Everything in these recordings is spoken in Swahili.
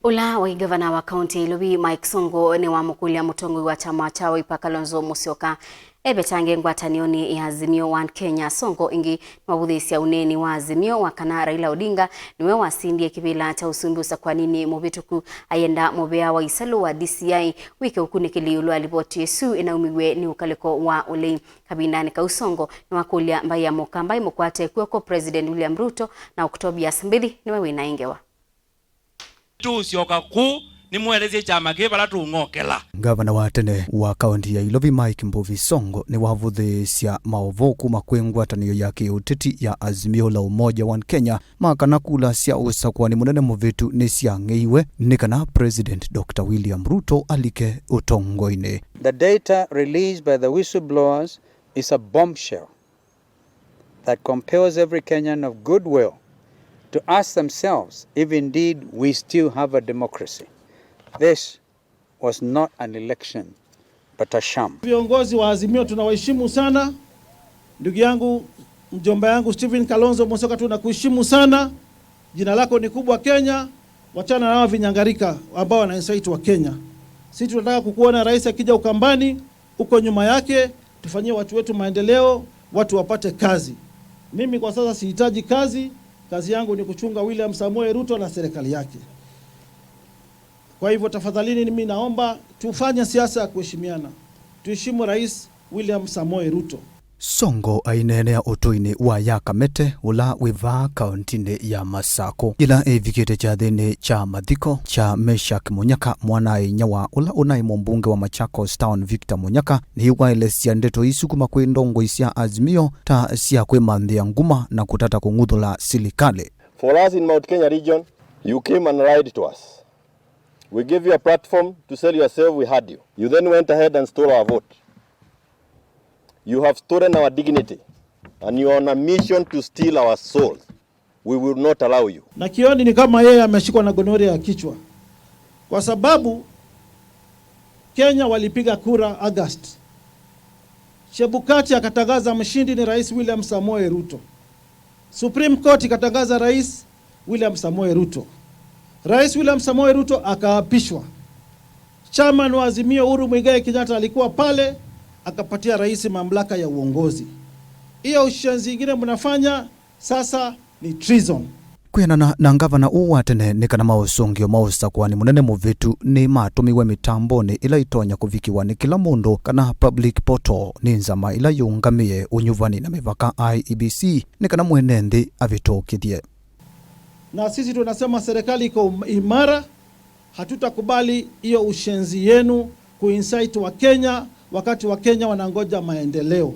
Ula wa gavana wa kaunti ya Ilobi Mike Sonko ni wamukulia mutongoi wa chama cha Wiper Kalonzo Musyoka ebetange ngwatanioni ya Azimio One Kenya. Sonko ingi niwavuthisya uneni wa Azimio wa kana Raila Odinga niwe wasindie kivila cha usumbi usakwanini muvituku ayenda muvea wa isalu wa DCI wike ukunikili ulwa ripoti isu inaumiwe ni ukaliko wa ulei. Kabindani ka Usongo ni wakulia mbai ya mukamba imukwate kwoko President William Ruto na Octobius Mbithi niwe wina ingewa. Tusyoka ku nimwelezie chama kivala tung'okela. Gavana wa tene wa kaunti ya Ilovi Mike Mbuvi Sonko ni wavuthisya maovo kuma kwi ngwatanio ya kiuteti ya Azimio la Umoja One Kenya makana kula sya usakwani munene muvitu ni syang'eiwe ni kana President Dr. William Ruto alike utongoini. The data released by the whistleblowers is a bombshell that compels every Kenyan of goodwill to ask themselves if indeed we still have a democracy. This was not an election, but a sham. Viongozi wa Azimio tunawaheshimu sana. Ndugu yangu, mjomba yangu Stephen Kalonzo Musyoka, tunakuheshimu sana. Jina lako ni kubwa Kenya. Wachana na hao vinyangarika ambao wanaincite wa Kenya. Sisi tunataka kukuona rais akija Ukambani, uko nyuma yake, tufanyie watu wetu maendeleo, watu wapate kazi. Mimi kwa sasa sihitaji kazi, kazi yangu ni kuchunga William Samoei Ruto na serikali yake. Kwa hivyo tafadhalini, mimi naomba tufanye siasa ya kuheshimiana. Tuheshimu Rais William Samoei Ruto. Sonko ainenea utuini wa Yakamete ula wivaa kauntini ya Masako ila ivikite chathini cha mathiko cha Meshak Munyaka mwanainya wa ula unai mumbunge wa Machakos Town Victor Munyaka ni waelesya ndeto isu kuma kwi ndongoi sya Azimio ta sya kwimanthia nguma na kutata kung'uthula silikali. For us in Mount Kenya region, you came and lied to us. We gave you a platform to sell yourself, we had you. You then went ahead and stole our vote. You have stolen our dignity and you are on a mission to steal our souls. We will not allow you. Na Kioni ni kama yeye ameshikwa na gonoria ya kichwa, kwa sababu Kenya walipiga kura August. Chebukati akatangaza mshindi ni Rais William Samoei Ruto. Supreme Court ikatangaza Rais William Samoei Ruto. Rais William Samoei Ruto akaapishwa. Chairman wa Azimio Uhuru Muigai Kenyatta alikuwa pale, akapatia rais mamlaka ya uongozi. Hiyo ushenzi ingine mnafanya sasa ni treason. Kwianana na ngavana uu wa tene ni kana mausungio ma usakwani munene muvitu ni matumiwe mitamboni ila itonya kuvikiwa ni kila mundu kana public portal ni nzama ila yungamie unyuvani na mivaka IEBC ni kana mwene nthi avitukithie. Na sisi tunasema serikali iko imara, hatutakubali hiyo ushenzi yenu kuincite wa Kenya wakati wa Kenya wanangoja maendeleo.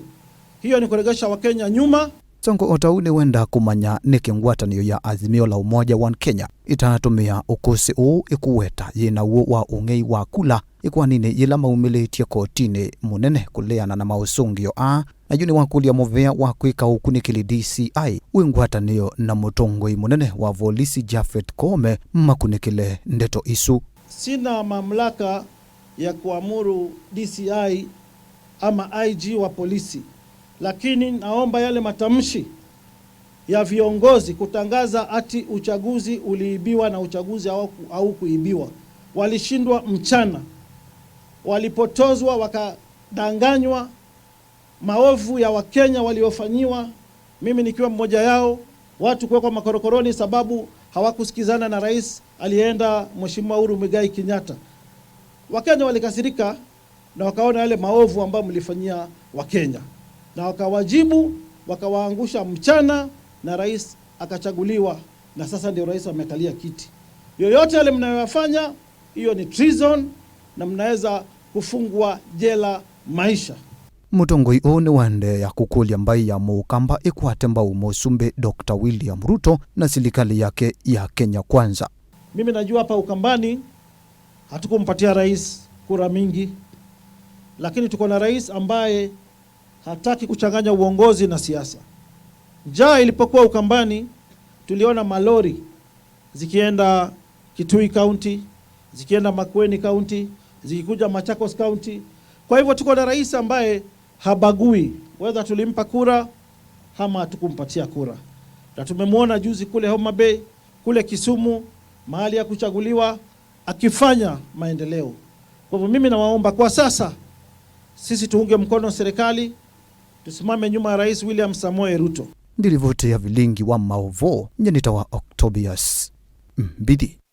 Hiyo ni kuregesha Wakenya nyuma. Sonko otau ni wenda kumanya niki ngwatanio ya Azimio la Umoja One Kenya itatumia ukusi uu ikuweta yina uo wa ung'ei wa kula ikwanini yila maumilitie kotini munene kuleana na mausungio a na yu ni wakulia muvea wa kwika ukunikili DCI wi ngwatanio na mutongoi munene wa volisi Japhet Koome makunikile ndeto isu. Sina mamlaka ya kuamuru DCI ama IG wa polisi, lakini naomba yale matamshi ya viongozi kutangaza ati uchaguzi uliibiwa na uchaguzi haukuibiwa. Walishindwa mchana, walipotozwa, wakadanganywa, maovu ya Wakenya waliofanyiwa, mimi nikiwa mmoja yao, watu kuwekwa makorokoroni sababu hawakusikizana na rais alienda Mheshimiwa Uhuru Muigai Kenyatta. Wakenya walikasirika na wakaona yale maovu ambayo mlifanyia Wakenya na wakawajibu, wakawaangusha mchana, na rais akachaguliwa, na sasa ndio rais amekalia kiti. Yoyote yale mnayoyafanya, hiyo ni treason na mnaweza kufungwa jela maisha. Mutongoi uu ni waendeea kukulia mbai ya muukamba ikwate mbau musumbi Dr. William Ruto na silikali yake ya Kenya Kwanza. Mimi najua hapa Ukambani hatukumpatia rais kura mingi, lakini tuko na rais ambaye hataki kuchanganya uongozi na siasa. Njaa ilipokuwa Ukambani, tuliona malori zikienda Kitui County, zikienda Makueni County, zikikuja Machakos County. Kwa hivyo tuko na rais ambaye habagui whether tulimpa kura ama hatukumpatia kura. Na tumemwona juzi kule Homa Bay, kule Kisumu, mahali ya kuchaguliwa akifanya maendeleo. Kwa hivyo mimi nawaomba kwa sasa sisi tuunge mkono serikali, tusimame nyuma ya Rais William Samoei Ruto. Ndirivote ya vilingi wa maovo nyenita wa Octobius Mbithi.